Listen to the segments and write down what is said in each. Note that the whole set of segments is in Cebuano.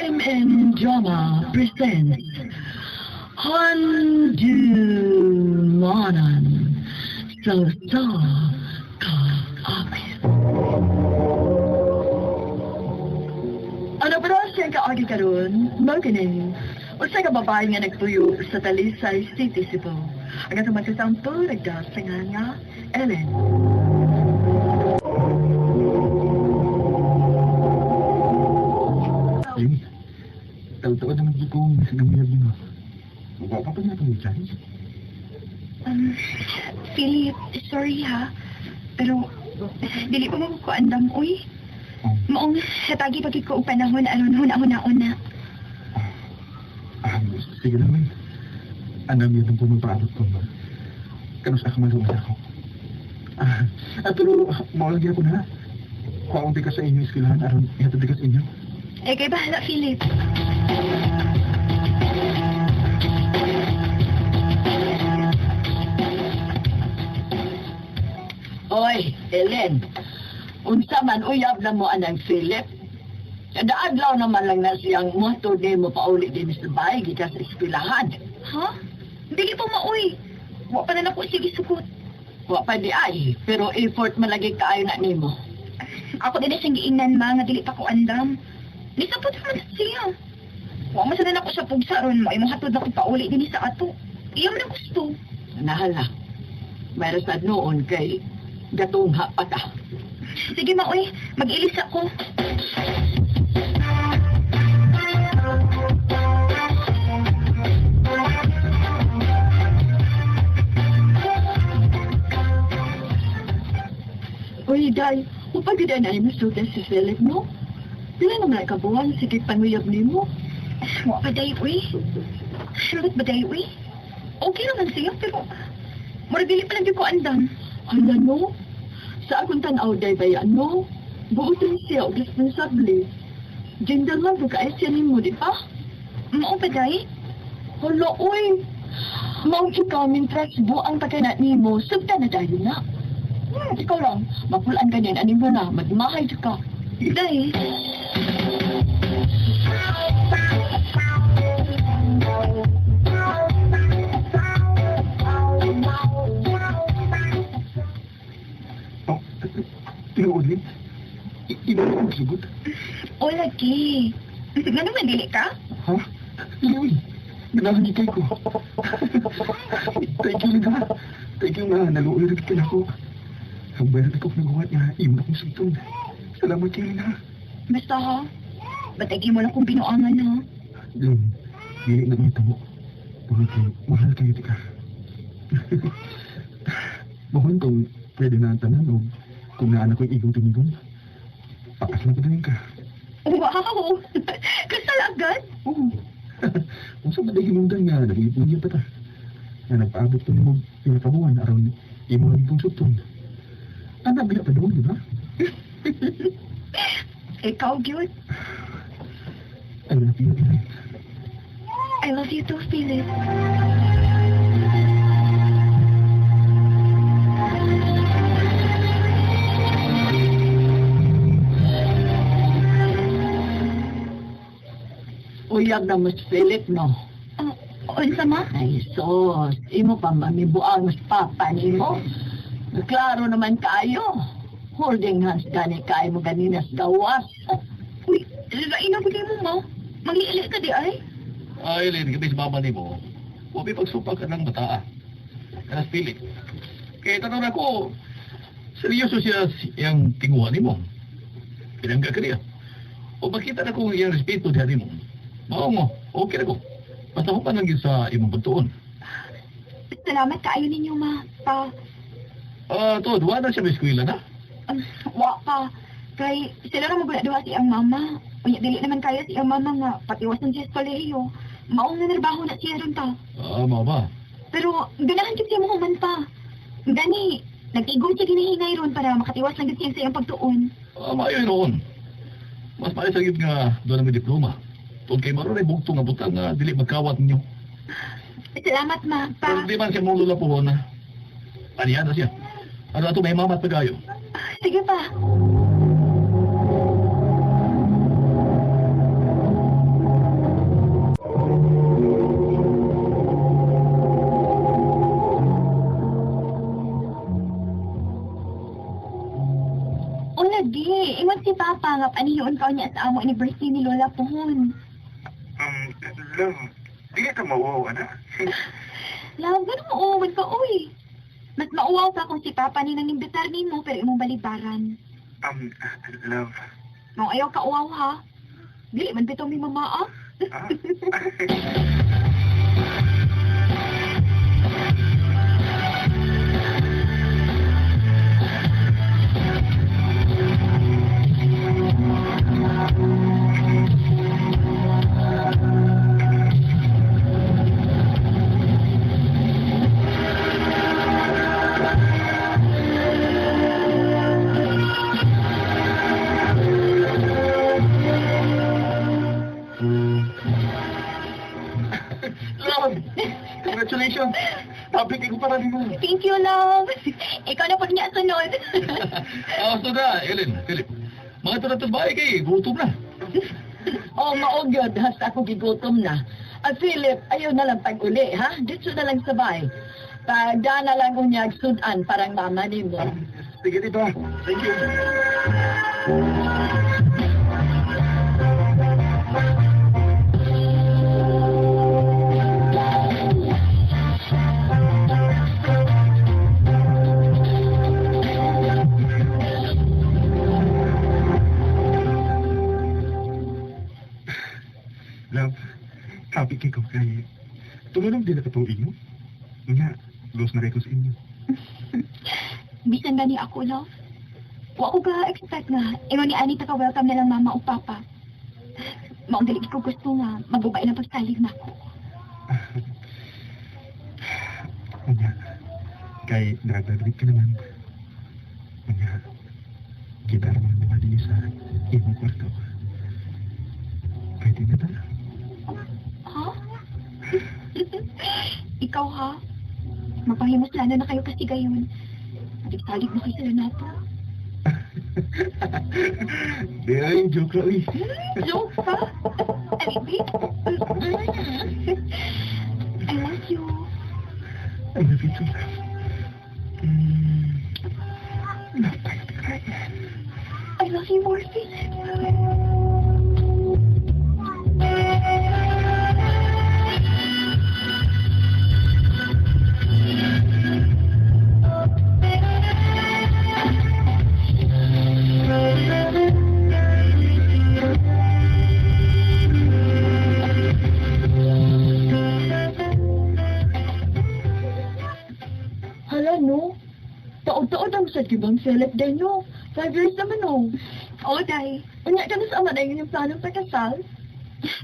RMN Drama presents Handumanan sa sa Kaawit. Ano ba siyang kaagi karon? Mao kini. Usa ka babae nga nagtuyo sa Talisay City, Cebu. Ang atong magkasampo nagda sa nga Ellen. Ay, taon-taon naman di kong namuyag mo. Mukha pa pa niya itong chance. Um, Philip, sorry ha. Pero, dili pa mo ko andam, uy. Oh, Maong hatagi pagid ko og panahon aron huna-hunaon na. ah, sige naman. Ang dami itong pumapaabot ko. Kanus ako maluman ako. Ah, at pero, maulagi ako na. Kuwaunti ka sa inyong eskwelahan, aron ihatod ka sa inyo. Eh, kay bahala, Philip. Oy, Ellen. Unsa man uyab na mo anang Philip? Kada adlaw naman lang na siyang moto ni mo pauli din sa bahay gikan sa eskwelahan. Ha? Dili pa maoy. Wa pa na nako siya gisugot. Wa pa di ay, pero effort man lagi kaayo na nimo. Ako din na siyang giingnan ma nga dili pa ko andam. Nisapot naman siya. Wa man sana nako siya pugsa ron mo imong hatod ako pauli dinhi sa ato. Iya man ang gusto. Nahala. Mayroon sa noon kay gatungha pa ka. Sige ma, uy. Mag-ilis ako. Uy, Day, upag gid na imo sudan si Philip, no? Pila naman ka buwan sige panguyab nimo. Wa pa day, uy. Surot ba day, uy? Okay naman siya, pero murag dili pa lang gyud ko andam. Hala no? Sa akong tan-aw day ba yan, no? Buotan siya og responsable. Gentleman ko kay siya nimo, di ba? Mao pa day? Hala, uy. Mao ikaw mintras buang pagkana nimo, sugta na dayon na. Ikaw lang, mapulaan ka din, anin mo na, magmahay ka. Day. Oh, tinuod Lin. Iba na akong sugot. O lagi. Nga naman dili ka? Ha? Lili, ganahan kay ko. Thank you, Lin, ha? Thank you nga, naluoy rin ka na ako. Ang bayan ako naguhat nga, imo na akong sugton. Salamat kay Lin, ha? Basta ha. Batagi mo lang kung binuangan ha. Lin, dili na may tamo. Tungod kay, mahal kayo tika. Mohon kung pwede na ang tanan o kung naan ako'y igong tinigon. Pakaslan ko din ka. Wow! Kasal agad? Oo. Kung sa maday hinungdan nga, nag-iipon niya pa ta. Nga nagpaabot pa nimo pinakabuan aron imo ang igong sugton. Anak bila pa doon, di ba? Ikaw, gyud. I love you, Ellen. I love you too, Philip. Uyab na mas Philip, no? Oh, unsa ma? Ay, sus, imo pa mamibuang mas papa nimo. Klaro naman kayo. Holding hands gani kayo mo ganina sa gawas. Uy, lain na bigay mo ma. Mangliili ka di ay. Ay, Lin, gabi sa mama ni mo. Huwag may pagsupag ka ng bata. Kanas Philip. Kaya tanong na ko, seryoso siya iyang tinguhan ni mo. Pinangga ka niya. O makita na kung iyang respeto diya ni mo. Mao mo, okay na ko. Basta ko pa lang yun sa imong pagtuon. Salamat kaayo ninyo ma. Pa, Ah, to, duwa na siya may eskwela na. wa pa. Kay sila ra magula duha si iyang mama. Unya dili naman kaya si iyang mama nga patiwasan siya sa kolehiyo. Maong nanarbaho na siya ron ta. Ah, mao ba? Pero ganahan gyud siya mohuman pa. Gani, nag-igong siya ginahingay ron para makatiwas lang gyud siya sa iyang pagtuon. Ah, maayo noon. Mas maayo sa gyud nga doon na may diploma. Tungkol kay maroon ay bugtong nga butang nga dili magkawat ninyo. Salamat ma, pa. Pero di man siya mong lulapuhon na. Aniya na siya. Ano ato may mamat pagayo. Sige pa. pa nga panihion ka niya sa amo ni birthday ni Lola pohon. Love, di ka mauwaw, ana. Love, ganun mo uwan ka, uy. Mas mauwaw pa kung si Papa ni nang imbitar nimo pero imong balibaran. Love. Mao ayaw ka uwaw ha. Dili man bitaw mi mama ah. Ah? Love! Congratulations! Topic ko para nimo. Thank you, love. Ikaw na po niya sunod. Ah, so na, Ellen, Philip. Mga ito na bahay kay, gutom na. Oh, maogyod, hasta ako gigutom na. Ah, Philip, ayaw na lang pag-uli, ha? Dito na lang sabay. Pagda na lang unyag sudan parang mama nimo. Sige, tita. Thank you. Love, happy kay ko kay tulunong din na katong inyo. Nga, los na rin ko sa inyo. Bisan gani ako, love. Wa ko ga expect nga ingon ni Anita ka welcome na lang mama o papa. Maong dili ko gusto nga magubay na pagsalig nako. Unya, kay nakagraduate ka naman. Unya, kita naman naman din sa imong kwarto. Pwede na ta? Ha? Ikaw ha? Mapahimos lalo na kayo kasi gayon. Nagsalig mo kayo sila nato. Di ay, joke lang eh. Joke pa? Ay, babe. I love you. I love you too, love. Love tayo, Tigray. I love you more, Philip. Hala, no? Taod-taod ang sa tibang Philip din, no? 5 years naman, no? Oo, Day. Unya ka na sa ama na yun yung planong pagkasal?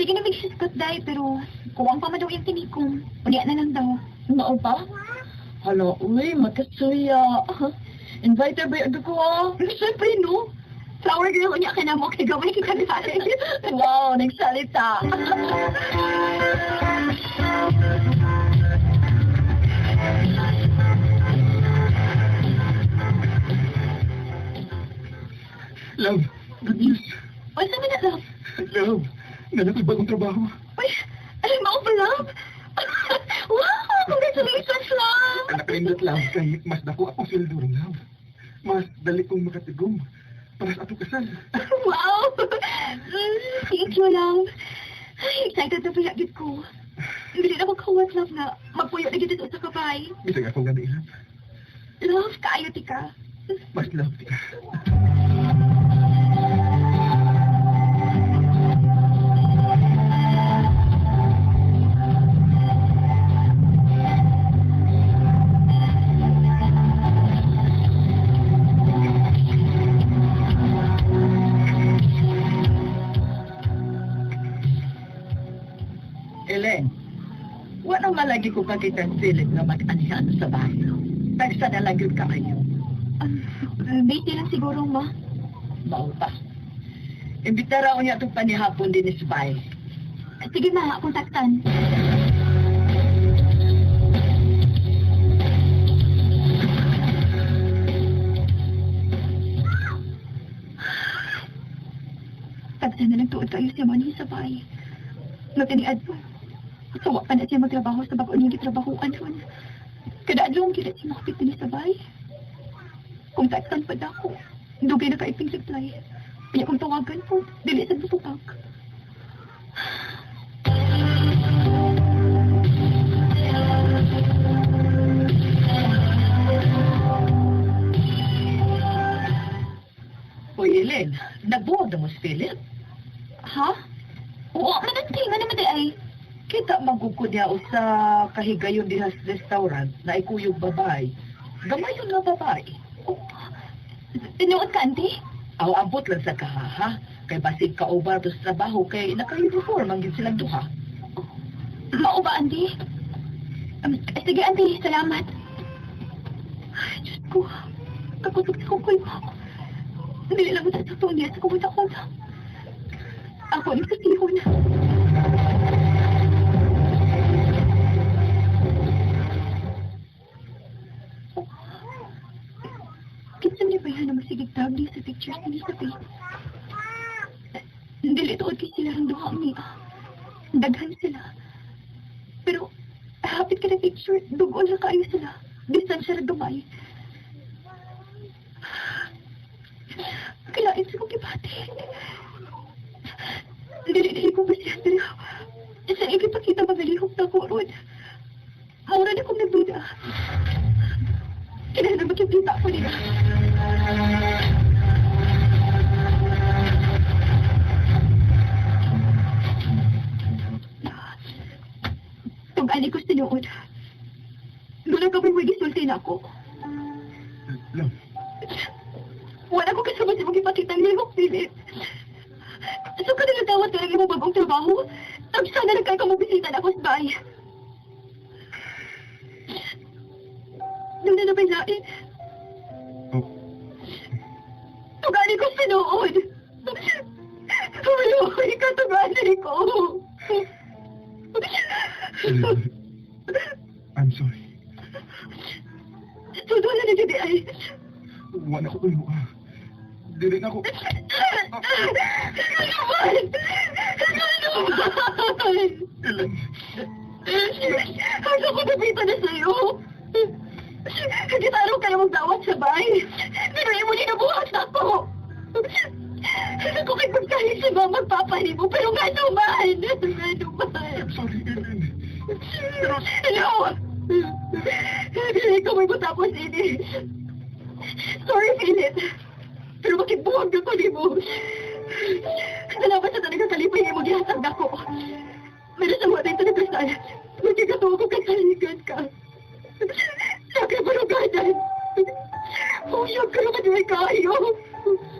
Sige na magsiskot, Day, pero kuwang pa man daw yung tinikom. Unya na lang daw. Mao pa? Hala, uy, magkasuya. Inviter ba yung ko, ah? Siyempre, no? Flower girl, unya ka na mo. Kaya gawin kita na. Wow, nagsalita. Love, good news. Unsa man na, love? Love, nanakoy bagong trabaho. Uy, ay, mao ba, love? Wow, congratulations, love! Anak nindot love, kay mas dako akong sweldo ron, love. Mas dali kong makatigom para sa atong kasal. Wow! Thank you, love. Ay, excited na pala gid ko. Dili na ko kawat, love, na magpuyo na gid sa kabay. Bisag ako gani, love. Love, kaayo ti ka. Mas love ti ka. Ellen, wala malagi ko kakita ang Philip na mag-anihan sa bahay. Tagsa na lang yun kayo. Busy lang siguro, ma. Mao pa. Imbitara ko niya itong panihapon din is bahay. Sige, ma. Akong taktan. Tagsan na lang tuod kayo si Moni sa bahay. Magkaniad po. Sawa pa na siya magtrabaho sa bago niyang gitrabahoan ron. Kada adlaw kita siya makapit din sa bahay. Kung taksan pa dako, dugay na kaiping supply. Kaya kung tawagan po, dili sa butubag. Uy, Ellen, nagbuwag na mo si Philip. Ha? Oo, mananti, nga naman di ay. Kita magugko niya usa kahigayon diha sa restaurant na ikuyog babae. Gamayon nga babae. Oh, tinuod ka, auntie? Aw ambot lang sa kahaha. Kay basig ka over to sa trabaho kay naka-uniform ang gid silang duha. Mao ba, auntie? Sige, auntie, salamat. Ay, Diyos ko, kakusog sa kong kuyo. Dili lang sa totoo niya sa kumot ako. Ako ang sasihon. Kinsa man ba yan na masigig tag di sa pictures ni sa face? Dili tuod kay sila ang duha ni. Daghan sila. Pero hapit ka na picture, dugo lang kayo sila. Distansya ra gamay. Kailangan sa kong gibati. Dili-dili ko basihan dili. Sa ikipakita magalihok na ko ron. Mura na kong nagduda. Kailangan makikita ko nila. Tug-ani ko sa tinuod. Doon ang kapag may gisulti na ako. Love, Wala ko kasama sa mga ipakita ng lihok, Philip. So ka nagdawat ka ng imong bagong trabaho? Tapos sana lang kayo kamubisita na ako sa bahay. Doon na nabay lain. oh, Tugali ko sa noon. Huloy ka, tugali ko. Ellen, I'm sorry. So doon na nagyudi ay. Wala ko tuyo ah. Dili na ko. Ano naman? Ano naman? Ellen, Asa ko napita na sa'yo? Gitaro kayo magdawat sa bahay. Pero imo ni nabuhat na ako. Ako kay pagkahin si mama magpapahin mo, pero nga naman. Nga naman. I'm sorry, Ellen. Pero, hello! Hindi ko may matapos ini. Sorry, Philip. Pero makibuwag ako ni mo. Salamat sa talaga kalipay mo gihatag ako. Meron sa mga dito nagkasal. Magkikatuwa ko kasaligan ka. Nakabaruganan. Huyag ka naman ay kayo.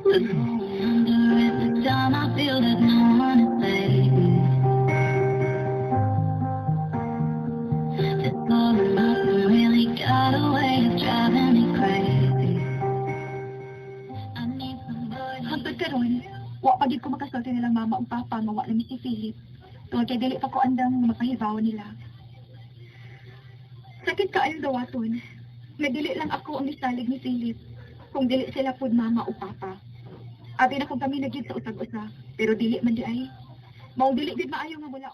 Wonder if the time I feel that no one is safe. This all or nothing really got a way of driving me crazy. I need somebody. Hangtod karon, wa pa gid ko makasulti nilang mama ug papa nga wa na mi si Philip. Tungod kay dili pa ko andam nga mapahibaw nila. Sakit kaayong dawaton. Nga dili lang ako ang nisalig ni Philip. Kung dili sila pud mama o papa. Abi na kung kami na gid sa usag-usa, pero dili man di ay. Maong dili gid maayo nga wala.